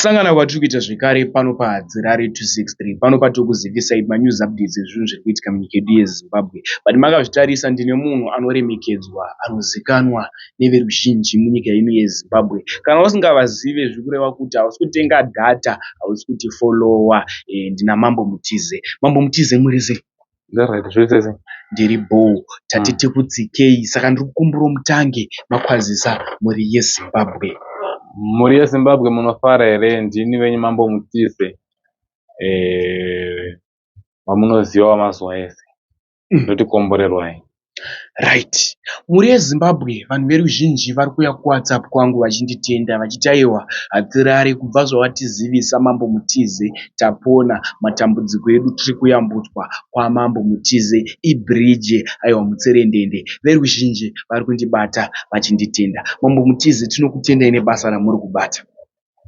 Kusangana kwatiri kuita zvekare pano paHadzirare 263 pano patiri kuzivisai manews updates ezvinhu zviri kuitika munyika yedu yeZimbabwe. But makazvitarisa ndine munhu anoremekedzwa anozikanwa neveruzhinji munyika ino yeZimbabwe. Kana usingavazive zviri kureva kuti hausi kutenga data, hausi kutifollowa. Ndina Mambo Mutize. Mambo Mutize muri sei? Ndiright, zviri sei? Ndiri bhoo. Tati tikutsikei saka ndiri kukumbirawo mutange makwazisa mhuri yeZimbabwe. Mhuri yeZimbabwe munofara here? Ndini venyu Mambo Mutize vamunoziva wamazuva ese. Ndoti komborerwai. Right. Mhuri yeZimbabwe, vanhu veruzhinji vari kuuya kuWhatsApp kwangu vachinditenda vachiti aiwa Hadzirare kubva zvawatizivisa Mambo Mutize tapona matambudziko edu tiri kuyambutswa kwaMambo Mutize ibridge aiwa mutserendende. Veruzhinji vari kundibata vachinditenda. Mambo Mutize tinokutendai nebasa ramuri kubata.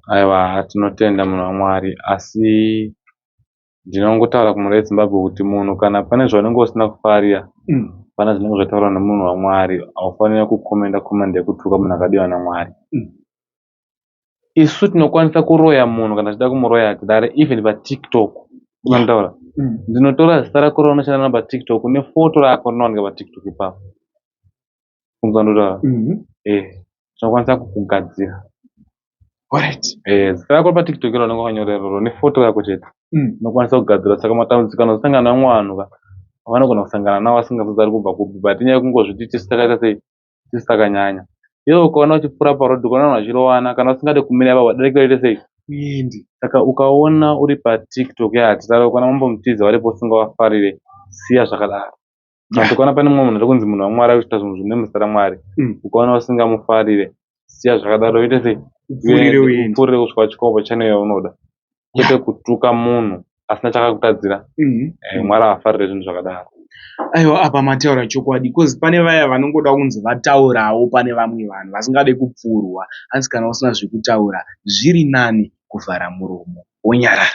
Aiwa tinotenda munhu waMwari asi ndinongotaura kumhuri yeZimbabwe kuti munhu kana pane zvaunenge usina kufarira pane zvinenge zvataurwa nemunhu waMwari haufaniri kukomenda comment yekutuka munhu akadiwa naMwari. Isu tinokwanisa kuroya munhu kana tichida kumuroya hatidare even paTikTok unotaura ndinotora zita rako raunoshanda naro paTikTok nefoto rako rinowanika paTikTok ipapo. Kunzwa ndotaura? Tinokwanisa kukugadzira. Alright. Zita rako paTikTok iro raunenge wakanyorera iroro nefoto yako chete. Tinokwanisa kugadzira saka matambudziko anosangana nevamwe vanhu ka vanogona kusangana nawo vasingazivi kuti ari kubva kupi but inyaya yekungozviti tisu takaita sei tisu takanyanya. Iwe ukaona uchipfuura paroad ukaona vanhu vachirovana kana usingade kumira ipapo darika uite sei Uende. Saka ukaona uri paTikTok yaHatirare ukaona Mambo Mutize varipo usingavafarire siya zvakadaro. Kana ukaona pane mumwe munhu ari kunzi munhu waMwari ari kuita zvinhu zvine muzita raMwari ukaona usingamufarire siya zvakadaro uite sei Upfuurire uende. Upfuurire kusvika wasvika pachannel yaunoda kwete kutuka munhu asina chakakutadzira. Mwari haafarire zvinhu zvakadaro. Aiwa apa mataura chokwadi coz pane vaya vanongoda kunzi vataurawo pane vamwe vanhu vasingade kupfurwa asi kana usina zvekutaura zviri nani kuvhara muromo wonyarara.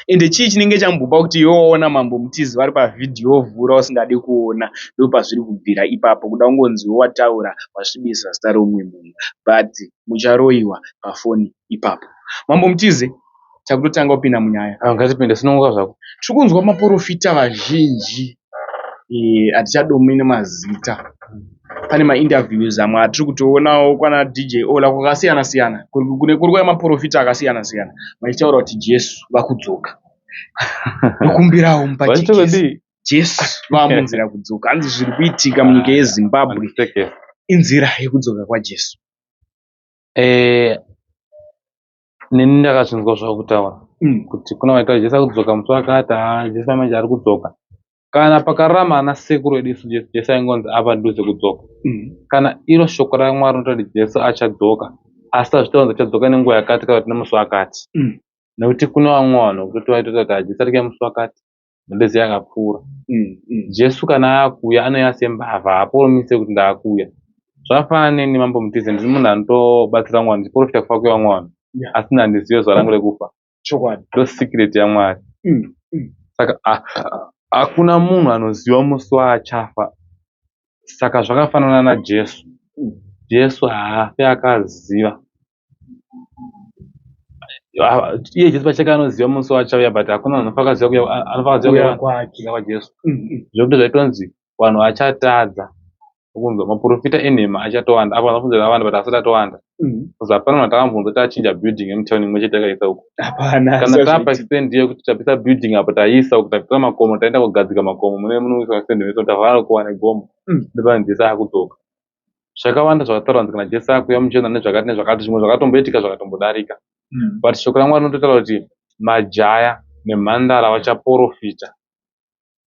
Ende chii chinenge chambopa kuti iwe waona Mambo Mutizi vari pavhidhiyo wovhura usingade kuona ndopazviri kubvira ipapo kuda kungonzi iwe wataura wasvibisa zita reumwe munhu but mucharoiwa pafoni ipapo. Mambo Mutize takutotanga kupinda munyaya. Ngatipinde sununguka zvako. Tiri kunzwa maporofita vazhinji hatichadomi nemazita. Pane mainterviews amwe atiri kutoonawo kwana DJ Ola kwakasiyana siyana. Kuri kuuya maporofita akasiyana siyana vachitaura kuti Jesu vakudzoka. Ndokumbirawo mupachekese. Jesu vamunzira kudzoka. Hanzi zviri kuitika munyika yeZimbabwe inzira yekudzoka kwaJesu. Neni ndakazvinzwa zvakutaura kuti kuna vaitaura Jesu akudzoka musi wakati haa Jesu manje ari kudzoka. Kana pakararama ana sekuru edu isu Jesu, Jesu aingonzi apadhuze kudzoka. Kana iro shoko raMwari rinotaura kuti Jesu achadzoka asi hazvitauri kuti achadzoka nenguva yakati kana kuti nemusi wakati. Nekuti kune vamwe vanhu vekutoti vaitotaura kuti Jesu arikuuya musi wakati mwedzi yakapfuura. Jesu kana akuuya anouya sembavha haaporomise kuti ndaakuuya. Zvakafanana neni Mambo Mutize ndiri munhu anotobatsira vamwe vanhu ndichiporofita kufa kwevamwe vanhu asi ini handizive zuva rangu rekufa. Chokwadi. Ndo secret yaMwari. Saka hakuna munhu anoziva musi waachafa. Saka zvakafanana naJesu. Jesu haafi akaziva. Iye Jesu pachake anoziva musi waachauya but hakuna munhu anofa akaziva kuuya kwaJesu. Zvekuti zvaitonzi vanhu vachatadza kunzwa maprofita enhema achatowanda apa vanofunza awanda but asati atowanda. Because hapana munhu atakambonzwa kuti achinja building yemutown imwe chete yakaisa uko. Kana tapa stand yekuti tapisa building apo taisa uko tapisa makomo taenda kugadzika makomo mune munoiswa stand yeso tavhara kuwana gomo. Ndopane Jesu akudzoka. Zvakawanda zvakataurwa kana Jesu akuuya muchiona nezvakati nezvakati zvimwe zvakatomboitika zvakatombodarika. But shoko raMwari rinototaura kuti majaya nemhandara vachaporofita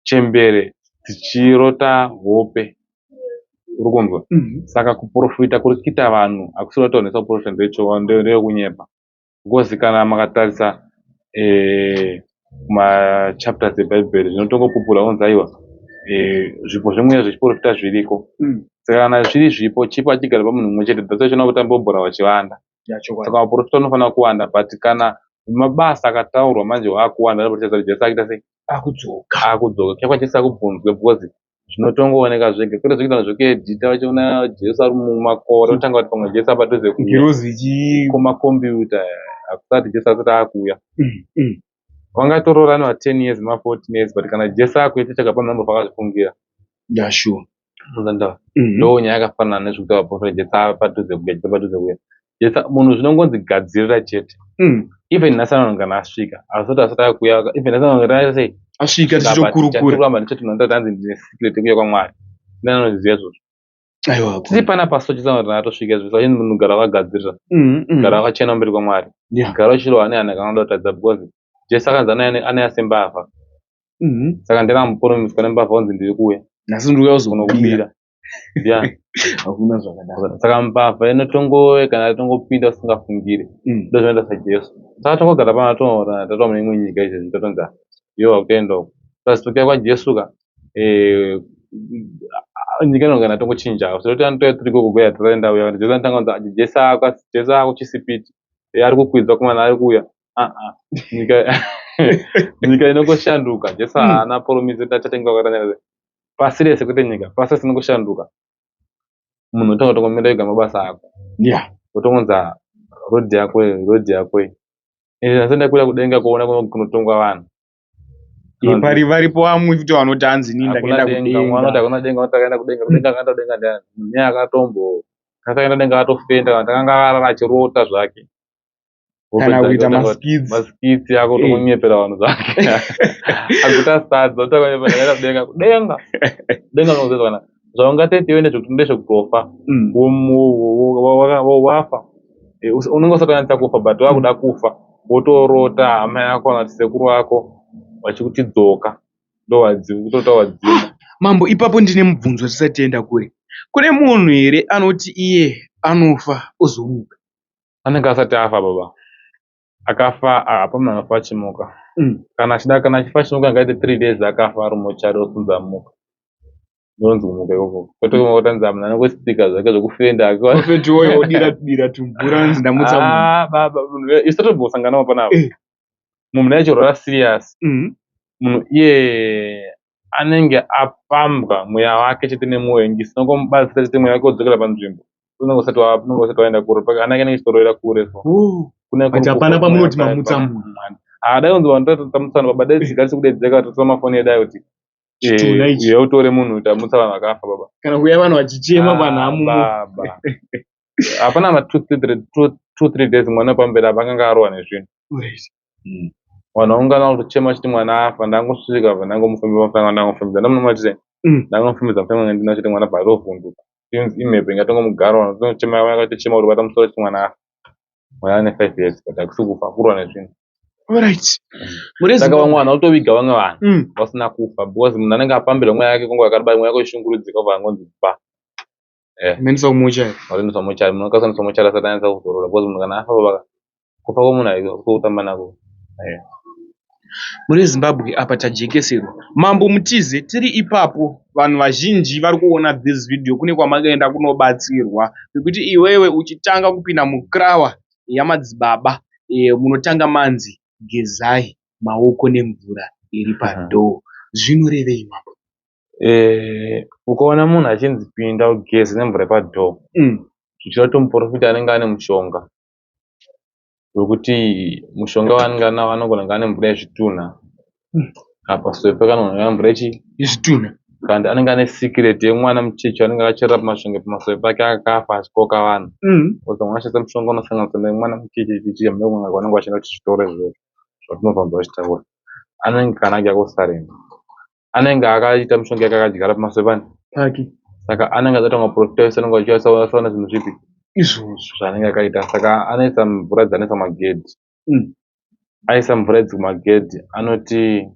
chembere dzichirota hope. Uri kunzwa? Saka kuporofita kuri kuita vanhu hakusi kuda kuti vanhu vese vaporofita ndewekunyepa. Because kana makatarisa machapters ebhaibheri zvinotongopupura kunzi aiwa zvipo zvemweya zvechiporofita zviriko. Saka kana zviri zvipo chipo hachigari pamunhu mumwe chete. That's why uchiona vatambi vebhora vachiwanda. Saka vaporofita vanofanira kuwanda but kana mabasa akataurwa manje waakuwanda ndipo tichaziva kuti Jesu akuita sei? Akudzoka. Akudzoka. Kuya kwaJesu hakubvunzwe because zvinotongooneka zvega kwete zvekuita zvekuedhita vachiona Jesu ari mumakore otanga kuti pamwe Jesu apadhuze kuuya. Ngirozi ichi Kumakombiyuta. Hakusati Jesu asati akuuya. Vangatoroorana ma 10 years, ma 14 years, but kana Jesu akuuya chega hapana munhu akazvifungira. Yeah, sure. Ndo nyaya yakafanana nezvekuti vaprofita Jesu ava padhuze kuuya, Jesu padhuze kuuya. Jesu munhu zvinongonzi gadzirira chete. Even nhasi anonga kana asvika, asati akuuya, even nhasi anonga aita sei? Asvika tichitokurukura. Kuramba ndichiti munhu anzi ndine secret yekuuya kwaMwari. Ndani anoziva izvozvo? Aiwa. Tiri panapa so Jesu anoti atosvika izvo, saka munhu gara wakagadzirira. Gara wakachena mberi kwaMwari. Gara uchirova nehana kana unoda kutadza because Jesu akanzi anouya sembavha. Saka ndingamupromiswa nembavha kunzi ndiri kuuya. Nhasi ndiri kuuya kuzokubira. Kunokubira. Ndiani? Hakuna zvakadaro. Saka mbavha inotongo kana tongopinda usingafungiri. Ndozvinoita saJesu. Saka tongogara pano toona tatova mune imwe nyika izvezvi totonzi iwe wakuenda uko. Saka tokauya kwaJesu ka nyika inogona tongochinja. So toti anotouya tiri ikoko kuya tiraenda uya. Jesu anotanga kunzi Jesu Jesu akuchisipiti. Ari kukwidza kumana ari kuuya. Nyika inongoshanduka. Jesu haana promise kuti achatenga wakatanga. Pasi rese kwete nyika. Pasi rese inongoshanduka. Munhu otanga kutongomira ega mabasa ako. Wotongonzi road yako iyi, road yako iyi. Ende nhasi ndakwira kudenga kuona kunotongwa vanhu. Pari varipo vamwe futi vanoti hanzi inini Hakuna ndakaenda denga, mwana kudenga. kuti hakuna denga, vanoti akaenda kudenga, kudenga akaenda kudenga ndiani? Munhu iye akatombo akaenda denga atofenda kana kuti akanga akarara achirota zvake. Kana Wopedza kuita otanga maskits. Maskits ako tongonyepera vanhu zvake. Aguta sadza otanga kunyepera ndakaenda kudenga, kudenga. Denga unozeza kana zvaungatete iwe ndezvekutofa. Wafa. Unenge usati wanyatsa kufa but wakuda kufa. Wotorota hama yako kana kuti sekuru vako vachikuti dzoka. Ndo wadzimu, kutota wadzimu. Mambo, ipapo ndine mubvunzo tisati taenda kure. Kune munhu here anoti iye anofa ozomuka? Anenge asati afa baba. Akafa hapana munhu anofa achimuka. Kana achida kana achifa achimuka angaite 3 days akafa ari mumochari osunza amuka. Ndonzi kumuka ikoko. Kwete kumuka kuti munhu anongostika zvake zvekufenda ake. Prophet woyo wodira dira tumvura anzi ndamutsa munhu. Baba, munhu isu totombosanganawo panapa. Munhu achirwara serious. Munhu iye anenge apambwa mweya wake chete nemwoyo ngisi unongomubatsira chete mweya wake wodzokera panzvimbo. Unenge usati unenge usati waenda kure. Paka anenge anenge achitororera kure so. Kune But hapana pamunoti mamutsa munhu. Dai kunzi vanhu tamutsa vanhu baba dai tigari tikudedzeka totora mafoni edu ayo kuti Chitunha ichi. uya utore munhu tamutsa vanhu vakafa baba. Kana kuuya vanhu vachichema panhamo. Baba. Hapana ma 2 3 days mwana pamberi apa akanga arohwa nezvinhu. Vanhu vaungana kutochema vachiti mwana afa ndangosvika bva ndangomufembera mufanga ndangomufembedza ndamunomati sei ndangomufembedza mufanga ndina chete mwana bva atovhunduka. Inzi imhepo ingatongomugara vanhu vatochema vakatochema kuti bata musoro chiti mwana afa. Mwana ane 5 years but hakusi kufa kurwa nezvinhu. Alright. Saka vamwe vanhu vanotoviga vamwe vanhu vasina kufa because munhu anenge apambirwa mweya yake kwenguva yakareba mweya wake uchishungurudzika obva angonzi pa. Maendeswa kumochari. Vatoendeswa mochari munhu akasaendeswa mochari asati anyatsa kuzorora because munhu kana afa baba kufa kwemunhu haikusi kutamba nako. Muri Zimbabwe apa tajekeserwa. Mambo Mutize tiri ipapo vanhu vazhinji vari kuona this video kune kwamakaenda kunobatsirwa nekuti iwewe uchitanga kupinda mukrawa yamadzibaba munotanga manzi gezai maoko nemvura iri padoor. Zvinorevei mambo? Ukaona munhu achinzi pinda ugeze nemvura yepadoor zvichireva kuti muprofita anenge ane mushonga wekuti mushonga waanenge anawo anogona kunge ane mvura yezvitunha kana pasowe pake anogona kunge ane mvura yechi Yezvitunha. kana kuti anenge ane secret yemwana mucheche anenge akacherera pamashonge pamasowe pake akafa achikoka vanhu. Because vamwe vanoshandisa mushonga unosanganisira nemwana mucheche chichi hameno vanenge vachienda kuchitoro izvozvo zvatinobva vachitaura. Anenge kana ake akusarenda. Anenge akaita mishonga yake akadyara pamasowe pani. Pake. Saka anenge achiita maprofita ese anenge achivasaona zvinhu zvipi Izvozvo. zvaanenge akaita. Saka anoisa mvura dzanoisa kumagedhi. Aisa mvura idzi kumagedhi anoti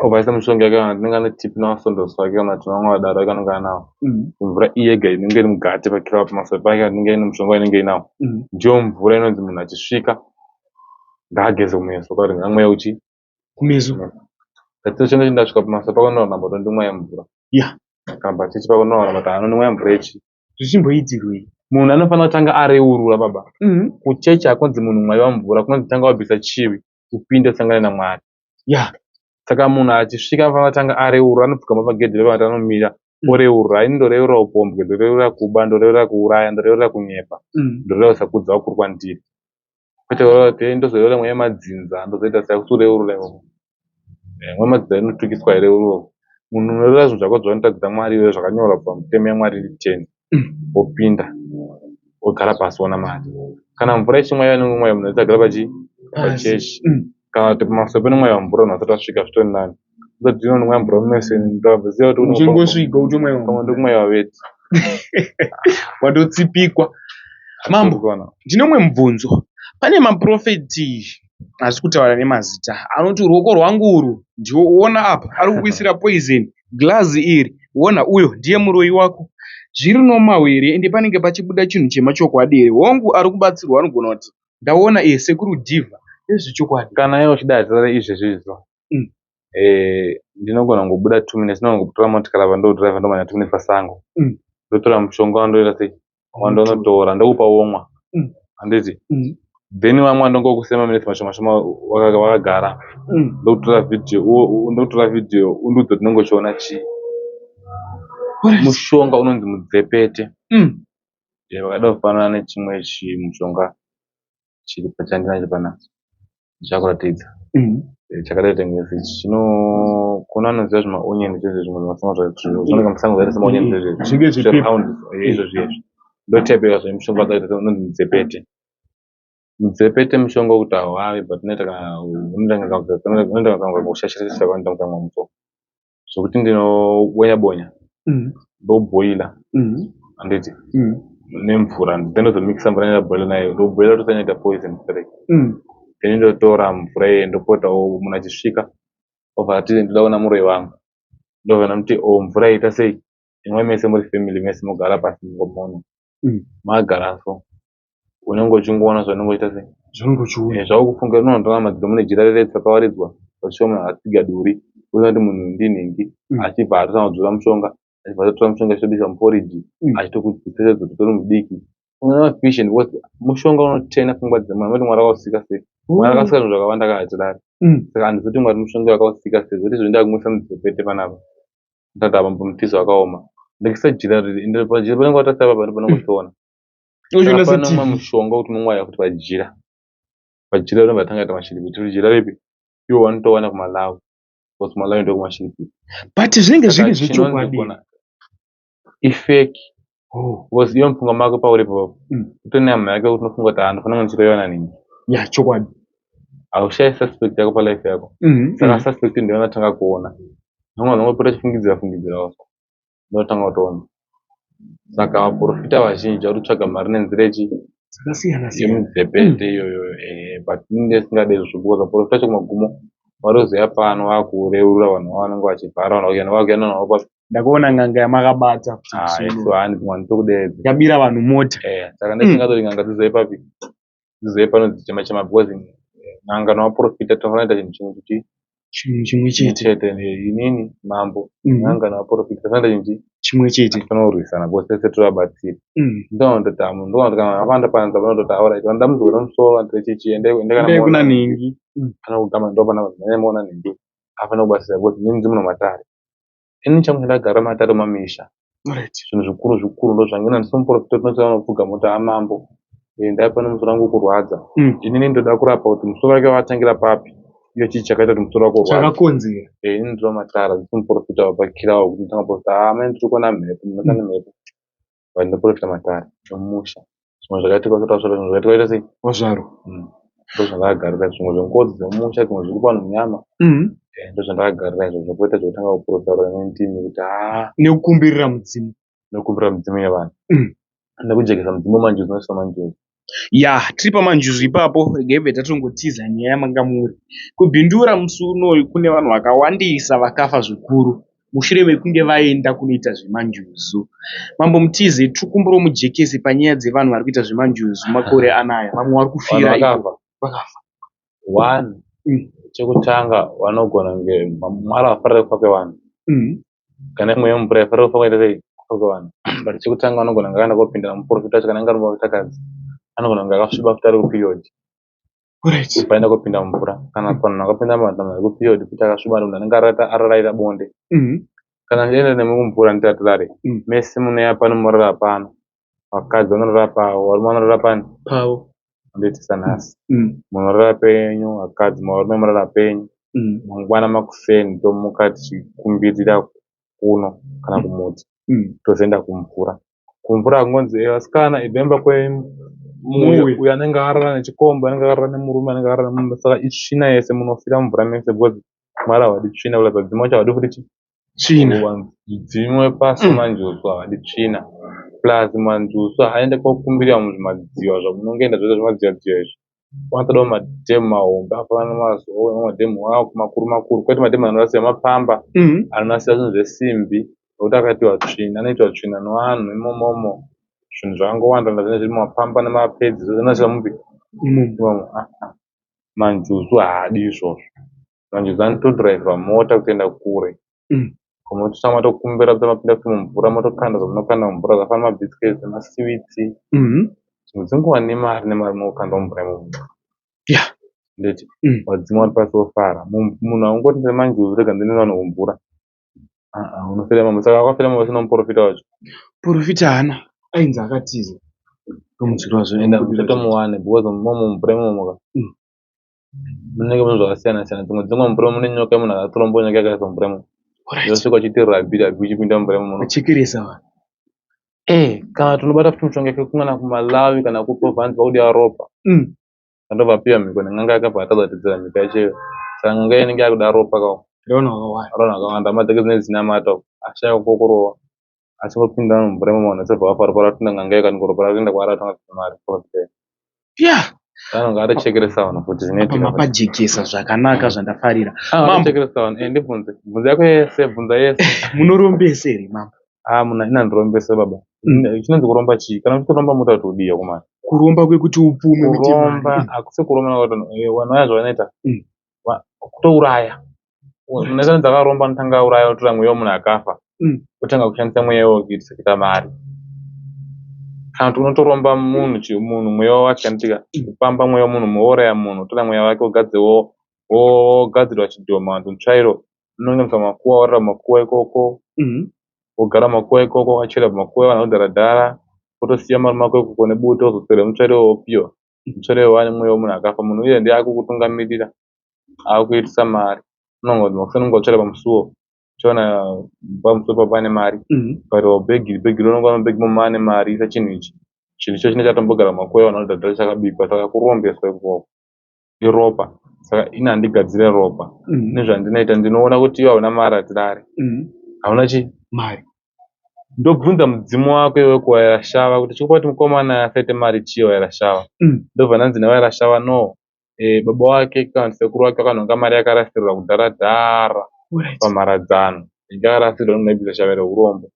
obva aisa mishonga yake kana anenge ane tipi namasondosi ake kana kuti vamwe vadaro vake anenge anawo. Mvura iyi yega inenge iri mugate pakirawa pamasowe pake inenge ine mushonga inenge inawo. Ndiyo mvura inonzi munhu achisvika ngaageze kumeso kwauri ngamweya uchi Kumeso. Chete ndasvika pamasowe pako ndinoona ndimwaya mvura. Kana pachechi pako ndinoona kuti anondimwaya mvura yechi. Zvichimboitirwei? Munhu anofanira kutanga areurura baba. Kuchechi hakunzi munhu mwaiwa mvura kunonzi tanga wabvisa chivi upinde usangane naMwari. Saka munhu achisvika anofanira kutanga areurura anopfugama pagedhi repakati anomira oreurura. Ini ndoreurura upombwe, ndoreurura kuba, ndoreurura kuuraya, ndoreurura kunyepa, ndoreurura kusakudza vakuru kwandiri. Kwete kureva kuti "Eh, ndozoreura mweya yemadzinza ndozoita sei hakusi kureurura ikoko. Mweya yemadzinza inotukiswa haireururwa. Munhu unoreura zvinhu zvako zvaunotadzira Mwari iwewe zvakanyorwa pamutemo yaMwari iri 10 wopinda wogara pasi wonamata. Kana mvura ichimwaiwa inongomwaiwa munhu asati agara pachi pachechi. Kana kuti pamasowe panomwaiwa mvura munhu asati asvika zvitori nani. Ndoti ndinomwa mvura mumese ndaziva kuti Uchingosvika utomwaiwa pamwe ndokumwaiwa bedzi. Watotsipikwa. Mambo, Kuona. ndine umwe mubvunzo. Pane maprofeti asi kutaura nemazita anoti ruoko rwangu urwu ndiwo apa ari kukuisira poison glazi iri wona uyo ndiye muroyi wako. Zviri normal here ende panenge pachibuda chinhu chemachokwadi here? Hongu ari kubatsirwa anogona kuti ndaona sekuru dhivha ndezvechokwadi. Kana iwe uchida hatirare izvezvi izvo. Ndinogona kungobuda 2 minutes ndinogona kutora motikari apa ndodhiraivha ndomhanya 2 minutes pasango. Ndotora mushonga wandoita sei wandonotora ndokupa womwa. Handiti? Then wamwa ndongokusiya maminutes mashoma shoma wakagara. Ndokutora video ndokutora video undiudze kuti unenge uchiona chii. Mushonga unonzi mudzepete. Wakada kufanana nechimwe chimushonga chiri chandinacho panapa. Ndichakuratidza. Chakada kuita kunge chino kuna anoziva zvimaonion izvozvo zvimwe zvimasango zvinonga musango zvakaita semaonion izvozvo. Zvinge zvepepo. Round izvozvo izvo. Ndotype yazvo mushonga wakaita unonzi mudzepete. Mudzepete mushonga wekuti hauvavi but unoita kana unoita kana kushashira kwanoita mukanwa muso. Zvekuti ndinobonya bonya ndobhoila handiti nemvura then ndozomikisa mvura ndabhoila nayo ndobhoila tosanyanya poison straight. Then ndotora mvura iye ndopotawo munhu achisvika obva ati ndoda kuona muroyi wangu. Ndobva ndamuti oh mvura iyi ita sei imwai mese muri family mese mogara pasi munhu. Magara so unenge uchingoona zvaunenge uchiita sei. Zvaunenge uchiona. Zvakufunga unoona madziro mune jira reretsa rakawaridzwa pachisvika munhu akatsiga duri oona kuti munhu ndinhingi achibva atotanga kudzora mushonga achibva atotora mushonga achitobisa muporiji achitokudzidzisa utori mudiki. Unoona vision because mushonga unotena pfungwa dzemunhu unoti Mwari akausika sei. Mwari akasika zvinhu zvakawanda akahatirari. Saka handizivi kuti Mwari mushonga wakausika sei zvekuti izvo ndakumwisa mudzepete panapa. Ndati apa mutizo wakaoma. Ndikaisa jira riri pajira panenge watarisa apa panenge uchiona. Uchiona Saka pane umwe seTV. mushonga wekuti unomwaya futi pajira. Pajira rinobva ratanga kuita mashiripiti. Jira ripi? Iwo wanotowana kuMalawi. Because kuMalawi ndokumashiripiti. But zvinenge Saka zviri chinonzi zvechokwadi. kona ifake. Oh. Because iwe mupfungwa mako pauri ipapo. Utori nehama yako yekuti unofunga kuti handifanira kunge ndichiroyiwa nanhingi. Ya chokwadi. Haushayi suspect yako palife yako. Saka suspect ndiyo unotanga kuona. Vamwe vanhu vanopota vachifungidzira fungidzira ndinotanga kutoona. Saka vaprofita vazhinji vari kutsvaga mari nenzira yechi Dzakasiyana siyana. yemudzepete iyoyo but inini ndisingade izvozvo because vaprofita vacho kumagumo varikuzoya pano vakureurura vanhu vavanenge vachivhara vanhu vakuenda navo papi. Ndakaona n'anga yamakabata. Isu hani kumwe nditokudeedza. Yabira vanhu mota. Saka ndisingatoti n'anga dzizouye papi dzizouye pano dzichema chema because n'anga navaprofita tinofanira kuita chinhu chimwe kuti Chinhu chimwe chete. chete inini mambo n'anga navaprofita tinofanira kuita chinhu Chimwe chete. tinofanira kurwisana because tese tovabatsira. Ndinoona kuti munhu ndinoona kuti kana vakawanda panze vanototi alright vanoda dambudziko remusoro vanhu rechichi endai kana Endai kuna muona nhingi. kana kugama ndopana vanhu muona nhingi afana kubatsira because inini ndiri munhu matare. Ini changu chandakagara matare mumamisha. Alright. Zvinhu zvikuru zvikuru ndozvangu ini handisi muprofita tinoti vanopfuga mota amambo. Ndai pano musoro wangu kurwadza. Inini ndoda kurapa kuti musoro wake watangira papi. Iyo chii chakaita kuti musoro wako urwadze. Chakakonzera. Inini ndiri matara ndisi muprofita wapakirawo kuti nditanga kuprofita ah mai ndiri kuona mhepo ndinoona mhepo. But ndinoprofita matare emumusha. Zvimwe zvakaitika usati wazvarwa zvimwe zvakaitika waita sei. Wazvarwa. Ndozvandakagarira zvimwe zvengozi dzemumusha zvimwe zviri kupa vanhu nyama. Ndozvandakagarira izvozvo kwete zvekutanga kuprofita nendimi kuti ah Nekukumbirira mudzimu. nekukumbira midzimu yevanhu. Nekujekesa mudzimu wemanjuzu unoiswa manjuzu. Ya, tiri pamanjuzu ipapo regai bve tatongotiza nyaya yamanga muri. Kubhindura musi unoyu kune vanhu vakawandisa vakafa zvikuru mushure mekunge vaenda kunoita zvemanjuzu. Mambo Mutize tiri kumbirawo mujekese panyaya dzevanhu vari kuita zvemanjuzu makore anaya. Vamwe vari Vanhu kufira vakafa. iko. Vakafa. One, chekutanga vanogona kunge Mwari havafariri kufa kwevanhu. Kana imwe yemvura haifariri kufa kwaita sei kufa kwevanhu. But chekutanga vanogona kunge akaenda kopinda muprofita wacho kana anga ari muprofitakadzi anogona kunge akasviba futi ari kuperiod. Alright. Paenda kopinda mumvura kana vanhu vakapinda munhu ari kuperiod futi akasviba munhu anenge araraira bonde. Kana ndienda nemi kumvura nditi hatirare. Mese munouya pano morara pano. Vakadzi vanorara pavo, varume vanorara pani. Pavo. Ndoitisa nhasi. Munorara penyu vakadzi varume morara penyu. Mangwana makuseni tomuka tichikumbirira kuno kana kumuti. Tozoenda kumvura. Kumvura hakungonzi "Eh, vasikana ibva imba kwenyu. Muuye. Uyu anenge arara nechikomba, anenge akarara nemurume, anenge akarara nemumba. Saka itsvina yese munofira mumvura mese because Mwari havadi tsvina plus vadzimu vacho havadi futi chii? Tsvina. Mudzimu wepasi manjuzu havadi tsvina. Plus manjuzu haaende kokumbirira muzvimadziva zvamunongoenda zvese zvimadziva dziva izvi. Vanotodawo madhemu mahombe akafanana nemazowe nemadhemu awo makuru makuru kwete madhemu anorasira mapamba anorasira zvinhu zvesimbi nokuti akaitiwa tsvina anoitiwa tsvina nevanhu imomomo zvinhu zvakangowanda wanda zvinenge zviri mumapamba nemapedzi zvinorasira mupi imomo. Manjuzu haadi izvozvo. Manjuzu anotodhiraivha mota kuenda kure. Unototanga matokumbira kuti mapinda futi mumvura motokanda zvamunokanda mumvura zvakafanana nemabhisiketsi nemasiwitsi. Dzimwe dzenguva nemari nemari munokanda mumvura imomo. Ndeti vadzimu vari pasi vofara. Munhu haungoti ndine manjuzu rega ndiende nevanhu kumvura. Unofira imomo. Saka wakafira imomo usina muporofita wacho. Muporofita haana ainzi akatiza. Ndomudziro wazvo. Enda utomuwane because imomo mumvura imomo ka. Munenge mune zvakasiyana siyana. Dzimwe dzenguva mumvura mune nyoka yemunhu akatoromba nyoka yakaiswa mumvura imomo. Yosvika uchiti rabi rabi uchipinda mumvura imomo. Achekeresa vanhu. Eh, kana tinobata futi mushonga yekungana kuMalawi kana kupi vanzi vakudiwa ropa. Ndobva apiwa mhiko nen'anga yakabva atadza kutedzera mhiko yacho iyoyo. Saka n'anga iyi inenge yakuda ropa ka. Ravanhu vakawanda. Ravanhu vakawanda. Hama dzake dzinenge dzichinamata ashaya kwokurova. Achingopinda mumvura imomo vanhu vese bva vafa ropa ratunda n'anga iyo kana ropa ratoenda kwaari atanga kuita mari. Yeah. Vanhu ngavatochekeresa vanhu futi zvinoitika. Apa mapajekesa zvakanaka zvandafarira. Ah, vatochekeresa vanhu. Eh, ndibvunze. Bvunza yako yese, bvunza yese. Munorombesa here mambo? Ah, muna ina ndirombesa baba. Chinonzi kuromba chii? Kana uchitoromba mota kuti udii akomana? Kuromba kwekuti upfume uite mari. Kuromba hakusi kuromba kuti vanhu vaya zvavanoita. Kutouraya. Munhu wese anonzi akaromba anotanga auraya otora mweya wemunhu akafa. Otanga kushandisa mweya iwowo kuitisa kuita mari. Kana kuti unotoromba munhu munhu mweya wake anotika kupamba mweya wemunhu wouraya munhu wotora mweya wake wogadzirwa chidhoma kana kuti mutsvairo unongoendeswa mumakuva worara mumakuva ikoko wogara mumakuva ikoko wakachera mumakuva evanhu vanodhara dhara wotosiya murume wako ikoko nebute wozotorerwa mutsvairo iwowo wopiwa mutsvairo iwowo wane mweya wemunhu akafa munhu uye ndiye akukutungamirira akukuitisa mari unongonzi makuseni unonga watsvaira pamusuwo uchiona pamusuwo ipapo pane mari ukaitawo bhegi bhegi rinonga mubhegi imomo maane mari isa chinhu ichi chinhu icho chinenge chatombogara mumakuva evanhu vanodhara dhara chakabikwa saka kurombeswa ikoko iropa saka ini handigadzire ropa nezvandinoita ndinoona kuti iwe hauna mari hatirare hauna chii Mari. Ndobvunza mudzimu wako iwe kuwayira shava kuti chikupa kuti mukomana asaite mari chii wayira shava ndobva ndanzi newayira shava no baba wake kana kuti sekuru wake vakanhonga mari yakarasirirwa kudhara dhara pamharadzano inge yakarasirirwa nekuibvisa shava rehurombo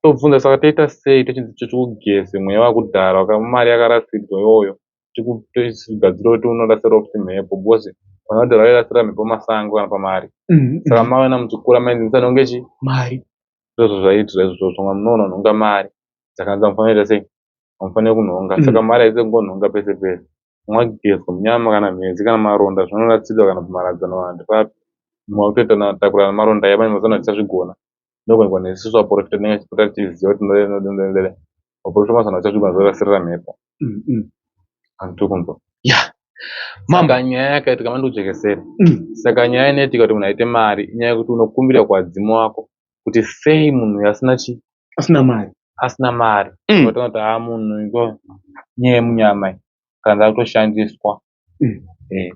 tobvunza saka toita sei tochinzi tikugeze mweya wakudhara mari yakarasirirwa iyoyo tochigadzira kuti unorasirawo futi mhepo because vanhu vadhara vairasira mhepo mumasango kana pamari saka maona muchikura mainzi musanhonge chii Mari. Ndozvo zvaiitirwa izvozvo munoona nhonga mari dzakanzi amufaniri kuita sei amufaniri kunhonga saka mari haisi kungonhonga pese pese mwagezwa munyama kana mhezi kana maronda zvinorasirirwa kana pamharadzano vanhu papi mwakutoita takura nemaronda aya manje mazuva ano hatichazvigona ndokuwanikwa nesusu vaporofita tinenge tichipota tichiziva kuti vaporofita mazuva ano hatichazvigona zvorasirira mhepo handiti kunzwa Yeah. Saka nyaya yakaitika mandikujekesere saka nyaya inoitika kuti munhu aite mari inyaya yekuti unokumbira kuvadzimu wako kuti sei munhu uyu asina chii Asina mari. Asina mari. Unotoona kuti haa munhu iko nyaya yemunyama iyi kana kuti akutoshandiswa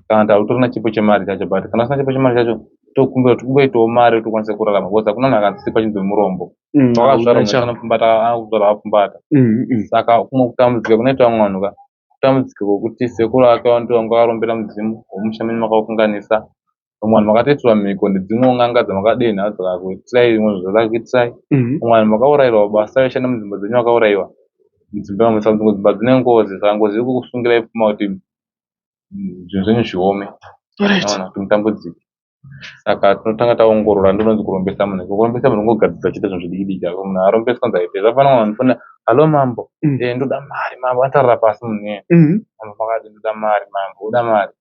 kana kuti hautorina chipo chemari chacho but kana usina chipo chemari chacho tokumbira kuti ungoitawo mari kuti ukwanise kurarama because hakuna munhu akasikwa achinzi murombo. Wakazvarwa munhu anopfumbata anokuzvarwa akapfumbata. Saka kumwe kutambudzika kunoita vamwe vanhu ka kutambudzika kwekuti sekuru ake vanoti vanga vakarombera mudzimu wemusha menyu makaukanganisa. Vamwe vanhu makatoitirwa mhiko nedzimwewo n'anga dzamakadenha dzikakuitirai zvimwe zvadzakakuitirai. Vamwe vanhu makaurairwa basa vaishanda munzvimbo dzenyu vakauraiwa mudzimba imomo. Saka dzimwe dzimba dzine ngozi saka ngozi iri kukusungirai pfuma kuti zvinhu zvenyu zviome unoona kuti mutambudzike. Saka tinotanga taongorora ndononzi kurombesa munhu. Kurombesa munhu kungogadzirisa chete zvinhu zvidiki diki apa munhu arombeswa kunzi aite zvafanana munhu anofonera hallo mambo ndoda mari mambo anotarira pasi munhu iyeye mambo makadii ndoda mari mambo uda mari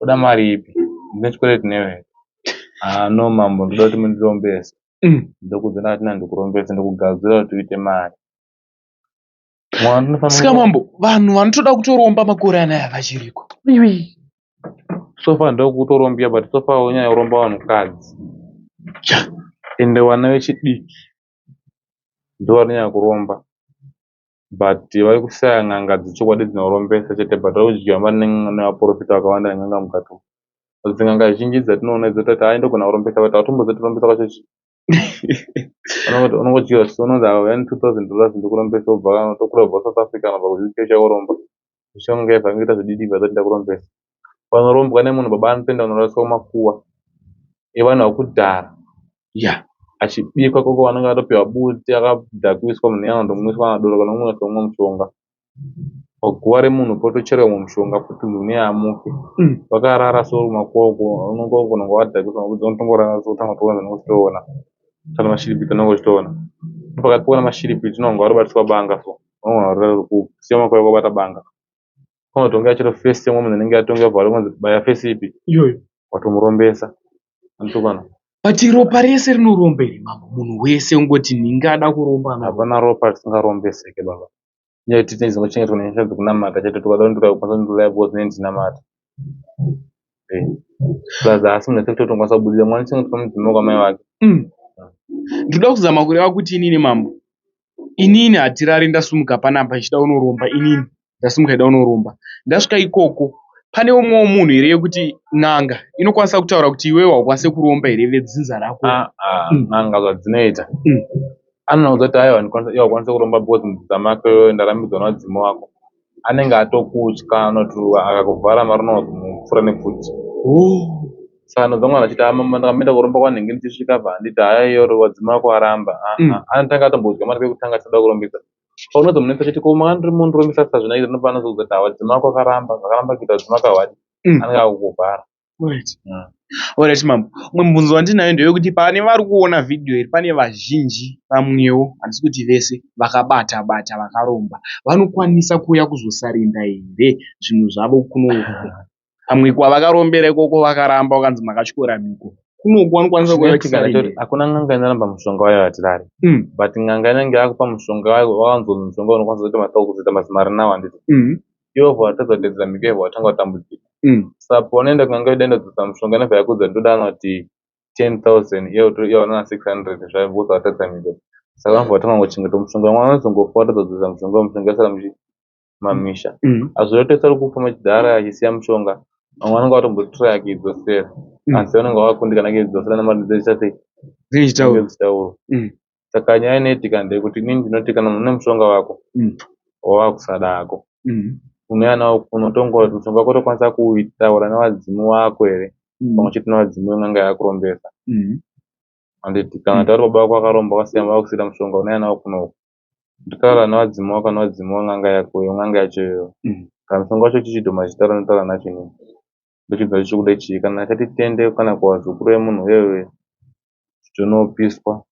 uda mari ipi ndine chikwereti newe here haa no mambo ndoda kuti mundirombese ndokudza ndakati ndikurombese ndokugadzira kuti uite mari. Mwana unofanira Saka mambo, vanhu vanotoda kutoromba makore anaya vachiriko. So far ndokutorombia but so far unyanya kuromba vanhukadzi. Ende vana vechidiki ndovanonyanya kuromba but vari kushaya n'anga dzechokwadi dzinorombesa chete but vari kudyiwa mari nevaprofita vakawanda nen'anga mukati umu. Idzi n'anga zhinji dzatinoona idzi dzototi hai ndogona kurombesa but hautombozivi kuti kurombesa kwacho chii. Unongodyiwa unonzi auya ne$2000 ndikurombesa wobva tokura kubva South Africa kana kubva kuUK ucharomba. Mishonga yabva zvididi bva toti ndakurombesa. Panorombwa nemunhu baba anotoenda kunoraswa kumakuva evanhu vakudhara. Achibikwa koko vanenge vatopiwa bute akadhakiswa munhu iyeye anondomwiswa kana doro kana kumwiswa mumwe mushonga. Paguva remunhu potocherwa mumwe mushonga futi munhu iyeye amuke. Vakarara so kumakuva uko unenge wagona kunge wadhakiswa unotongorara so wotanga kutoona zvaunenge uchitoona. Kana mashiripiti anenge uchitoona. Pakati pekuona mashiripiti unogona kunge watobatiswa banga so. Unogona kusiya maoko ako wakabata banga. Unotonga chero face yemumwe munhu inenge yatonga bva rinonzi baya face ipi Iyoyo. watomurombesa. Anotokwana. But ropa rese rinoromba here mambo? Munhu wese ungoti ndingada kuromba. Hapana ropa risingarombeseke baba. Nyaya yekuti tinenge tichingo nenyasha dzekunamata chete tukada kundura kukwanisa kundura because tinenge tichinamata. Plus haasi munhu wese kuti unokwanisa kubudirira mwana chengetwa mudzimai kwamai vake. Ndinoda kuzama kureva kuti inini mambo, inini hatirari ndasimuka panapa ndichida kunoromba inini ndasimuka ndichida kunoromba. Ndasvika ikoko pane umwewo munhu here yekuti n'anga inokwanisa kutaura kuti iwewe haukwanisi kuromba here vedzinza rako? N'anga zvadzinoita. Anoudza kuti aiwa iwe haukwanisi kuromba because mudzinza mako ndarambidzwa nevadzimu vako. Anenge atokutya anoti akakuvhara mari unozomupfura nepfuti. Saka anonzwa mwana achiti ndakamboenda kuromba kwanhingi ndichisvika apa handiti haiyo vadzimu vako varamba. Anotanga atombodya mari pekutanga achida kurombesa. Paunozomunetsa achiti ko makandirombesa sazvina izvi ndopanozoudza kuti vadzimu vako vakaramba zvakaramba kuita vadzimu vako havadi. Anenge akukuvhara. Alright mambo. Umwe mubvunzo wandinayo ndewekuti pane vari kuona vhidhiyo iri pane vazhinji vamwewo handisi kuti vese vakabata bata vakaromba vanokwanisa kuuya kuzosarinda here zvinhu zvavo kunoku pamwe kwavakarombera ikoko vakaramba vakanzi makatyora mhiko kunoku vanokwanisa kuuya vachisarinda. Hakuna n'anga inoramba mushonga wayo hatirari. But n'anga inenge yakupa mushonga wayo wakanzwa mushonga unokwanisa kuzoita mazimari nawo handiti. Iwe wobva watadza kutevedzera mhiko yobva watanga kutambudzika. Saka paunoenda kun'anga yoda kudzosa mushonga inobva yakuudza kuti ndoda kana kuti 10,000 iwe waona 600 zvayo because watadza mhiko. Saka vanobva vatanga kuchengeta mushonga mwana anozongofa watadza kudzosa mushonga mushonga yasara mumamisha. Hazvirotesa kufa machidhara achisiya mushonga vamwe vanenge vatombotiraya kuidzosera asi vanenge vakundikana kuidzosera nemari dzichitaurwa. Saka nyaya inoitika ndeyekuti inini ndinoti kana munhu une mushonga wako wawakusada hako unouya nawo kuno tongoona kuti mushonga wako tokwanisa kuutaura nevadzimu vako here pamwe chete nevadzimu ven'anga yakurombesa. Handiti kana tauri baba vako vakaromba vasiya vakusiyira mushonga unouya nawo kunoku ndotaura nevadzimu vako nevadzimu ven'anga yako yen'anga yacho iyoyo. Kana mushonga wacho chichidhoma chitaura ndotaura nacho inini ndochibva chichikuda chii kana chati tiende kana kuvazukuru vemunhu uyeyo tonopiswa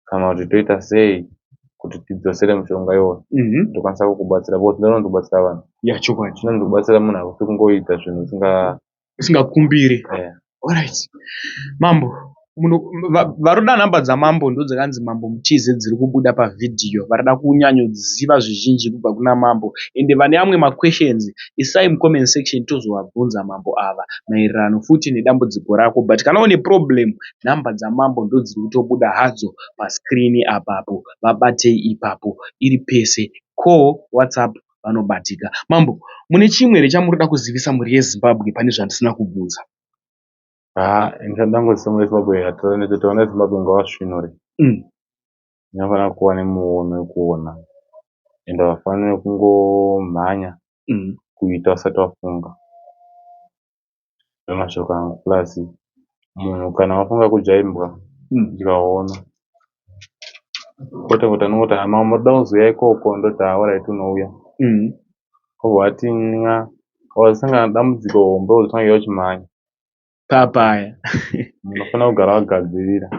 kana kuti toita sei kuti tidzosere mushonga iwoyo ndokwanisa kukubatsira because ndinonzi kubatsira vanhu. Chokwadi. Chinonzi kubatsira munhu hakusi kungoita zvinhu usingakumbiri. Alright. Mambo, varoda nhamba dzamambo ndodzakanzi Mambo Mutize dziri kubuda pavhidhiyo. Varida kunyanyoziva zvizhinji kubva kuna mambo. Ende vane amwe maquestions isai mucomment section tozovabvunza mambo ava maererano futi nedambudziko rako. But kana une problem nhamba dzamambo ndodziri kutobuda hadzo pascreen apapo. Vabatei ipapo iri pese call, WhatsApp vanobatika. Mambo, mune chimwe here chamurikuda kuzivisa mhuri yeZimbabwe pane zvandisina kubvunza? Ndinoda kungozivisa mhuri yeZimbabwe kuti vana veZimbabwe ngavasvinure. Vanofanira kuva nemuono wekuona ende havafaniri kungomhanya kuita vasati vafunga. Ndomashoko angu. Plus munhu kana wafunga kudya imbwa dya hono. Kwete kuti anongoti mama ndoda kuzouya ikoko ndoti alright unouya. Wobva wati n'a wazosangana nedambudziko hombe wozotanga uchimhanya. Papaya. Unofanira kugara wagadzirira.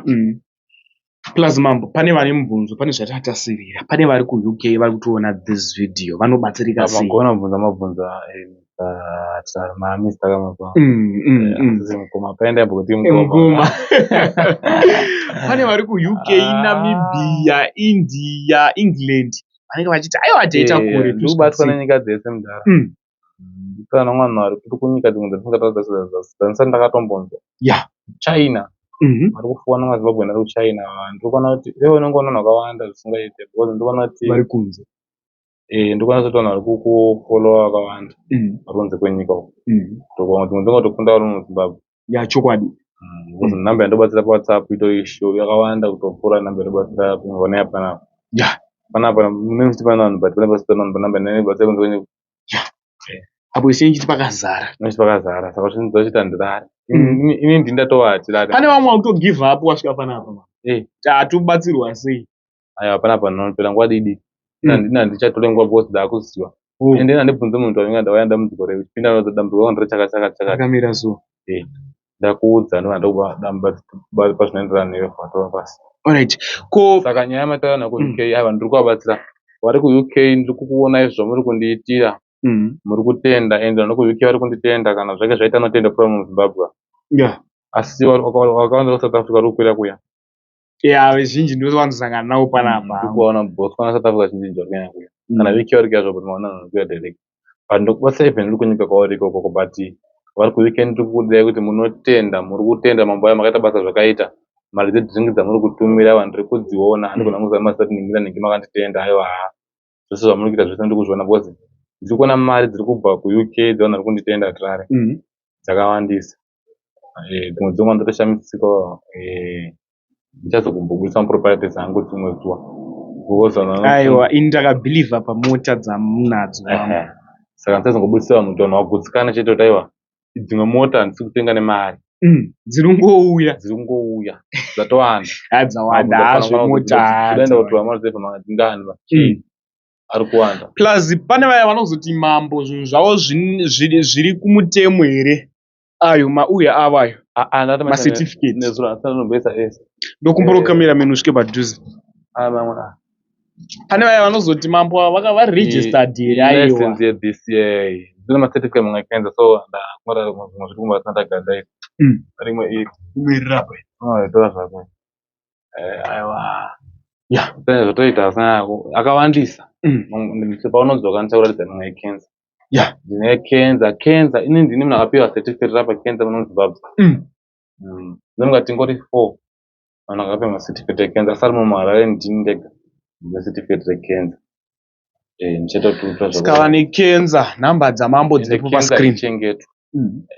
Plus mambo, pane vane mubvunzo, pane zvatatasirira, pane vari kuUK vari kutoona this video vanobatsirika sei? Magona kubvunza mabvunza maMr Kamapa. Mukoma paenda kuti mukoma. Pane vari kuUK, Namibia, India, England Vanenge vachiti aiwa taita kure. Ndikubatwa nenyika dzese mudhara. Ndikuona mwana vari kuti kunyika dzimwe dzandisati ndakatombonzwa. China. Vari kufuwa nemaZimbabwe vari kuChina. Ndikuona kuti iwe unenge une vanhu vakawanda zvisingaite because ndikuona kuti vari kunze. Ndikuona kuti vanhu vari kukufollowa vakawanda vari kunze kwenyika uko. Dzimwe dzinotokunda vari muZimbabwe. Ya, chokwadi. Because nhamba yandobatsira paWhatsApp itori show yakawanda kutopfuura nhamba yandobatsira kuona panapa. Panapa munenge muchiti pane vanhu but pane pasina vanhu panhamba yandobatsira kunze kwenyika. Apo isu tichiti pakazara. Tichiti pakazara saka zvichiita handirari. Ini ndini ndatova hatirari. Pane vamwe vakuto give up wasvika panapa. Tatobatsirwa sei? Aiwa, panapa ndinopera nguva diki. Ini handichatore nguva because ndakuziva. Ende handibvunzi munhu kuti ndauya dambudziko rei. Uchipinda dambudziko rako ndere chakati chakati chakati. Rakamira so. Ndakuudza ndobva pazvinoenderana newe watova pasi. Alright. Ko saka nyaya yamataura naku UK, aiwa, ndiri kuvabatsira. Vari kuUK ndiri kukuonai zvamuri kundiitira. Muri kutenda ende vanhu kuUK vari kunditenda kana zvake zvaita anotenda kupfuura muZimbabwe. Asi vakawanda kuSouth Africa vari kukwira kuya. Ya, vazhinji ndovanosangana navo panapa. Ndiri kuvaona Botswana, South Africa zhinji vari kunyanya kuya. Kana UK vari kuya zvavo but maona vanhu vari kuya direct. But ndokubatsira even uri kunyika kwauri ikoko, but vari kuUK ndiri kukuudzai kuti munotenda, muri kutenda mambo aya makaita basa zvakaita. Mari dzedrink dzamuri kutumira vanhu ndiri kudziona. Handigona kuziva mazita kuti ningi naningi makanditenda. Aiwa, zvese zvamuri kuita zvese ndiri kuzviona because ndiri kuona mari dziri kubva kuUK dzevanhu vari kunditenda hatirare dzakawandisa. Dzimwe dzenguva ndotoshamisika, ndichazokumbobudisa muproperties angu dzimwe zuva. Because vanhu Aiwa, ini ndakabhilivha pamota dzamunadzo. Saka ndichazongobudisa vanhu kuti vanhu vagutsikane chete kuti aiwa, dzimwe mota handisi kutenga nemari. Dziri kungouya. Dziri kungouya dzatowanda. Dzawanda hazvo mota. Kudaenda kutora maruzevha dzingani ari kuwanda. Plus pane vaya vanozoti mambo zvinhu zvavo zviri kumutemo here, ayo mauya avo ayo macertificate. Nezuro handisati ese. Ndokumbura cameraman usvike padhuze. Pane vaya vanozoti mambo ava vari registered here, aiwa. License yeBCA dzine macertificate mamwe akaenza, so ndakumara zvimwe zviri kumba asina ndagara rimwe iri. Rimwe riri apa. Tora zvako. Aiwa, zvatoita asina akawandisa. Paunodzoka ndichakuratidza mimwe yecancer. Ndine cancer, cancer ini ndini munhu akapiwa certificate rapa cancer muno muZimbabwe. Ndinonga tingori four vanhu vakapiwa macertificate ecancer, asi ari muHarare ndini ndega ndine certificate recancer. Ndichatotuta. Saka vane cancer, nhamba dzamambo dziripo pascreen. Ichengetwa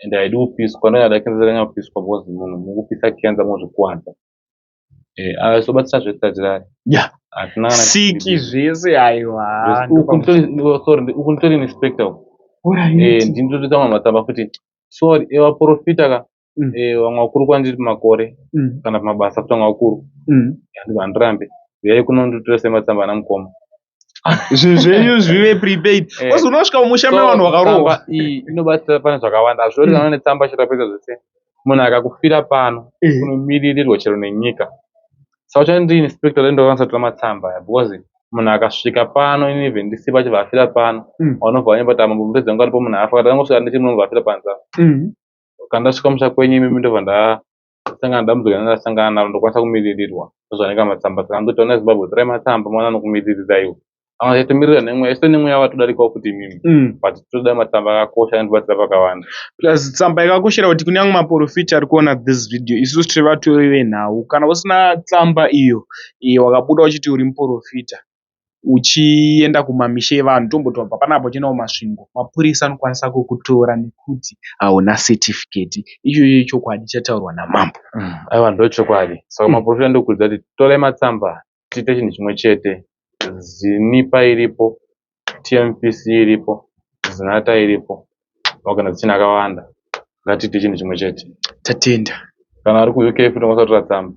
ende haidi kupiswa. Ndonyada cancer yakanyanya kupiswa because munhu mukupisa cancer muzvikuwadza. Azobatsira zvese tatirari. Hatina kana siki zvese, aiwa. Sorry, uku nditori inspector uku. Ndini ndotoita mamwe matsamba futi. Sorry, vaprofita ka, vamwe vakuru kwandiri pamakore kana pamabasa futi, vamwe vakuru handirambe, uyai kuno nditorese matsamba ana mukoma. Zvinhu zvenyu zvive prepaid because unosvika mumusha mevanhu vakarohwa. Tsamba iyi inobatsira pane zvakawanda. Hazvori kana une tsamba chero apedza zvese, munhu akakufira pano unomiririrwa chero nenyika. Saka uchati ndiri inspector, ndokwanisa kutora matsamba aya because munhu akasvika pano, ini even ndisipo, achibva afira pano, vanobva vanyamba kuti mambo mupedzi wangu aripo, munhu afa, kana ndangosvika ndichimunobva afira panze apa. Kana ndasvika musha kwenyu imimi, ndobva ndasangana dambudziko randanga ndasangana naro, ndokwanisa kumiririrwa ndozvanenge matsamba. Saka ndoti vana Zimbabwe, torai matsamba maona anokumiririrai iwo. Vamwe vachitomirira nemweya, isu nemweya watodarikawo futi imimi, but toda matsamba akakosha anotibatsira pakawanda. Plus tsamba yakakoshera kuti kunyange maprofita ari kuona this video, isusu tiri vatori venhau. Kana usina tsamba iyo wakabuda uchiti uri muprofita uchienda kumamisha evanhu, tomboti wabva panapa uchienda kuMasvingo, mapurisa anokwanisa kukutora nekuti hauna certificate ichocho. Chokwadi chataurwa namambo. Aiwa, ndo chokwadi. Saka maprofita ndokuudza kuti torai matsamba tiite chinhu chimwe chete. ZINIPA iripo, TMPC iripo, ZINATA iripo, maorganization akawanda, ngatiite chinhu chimwe chete. Tatenda. Kana ari kuUK futi unokwanisa kutora tsamba.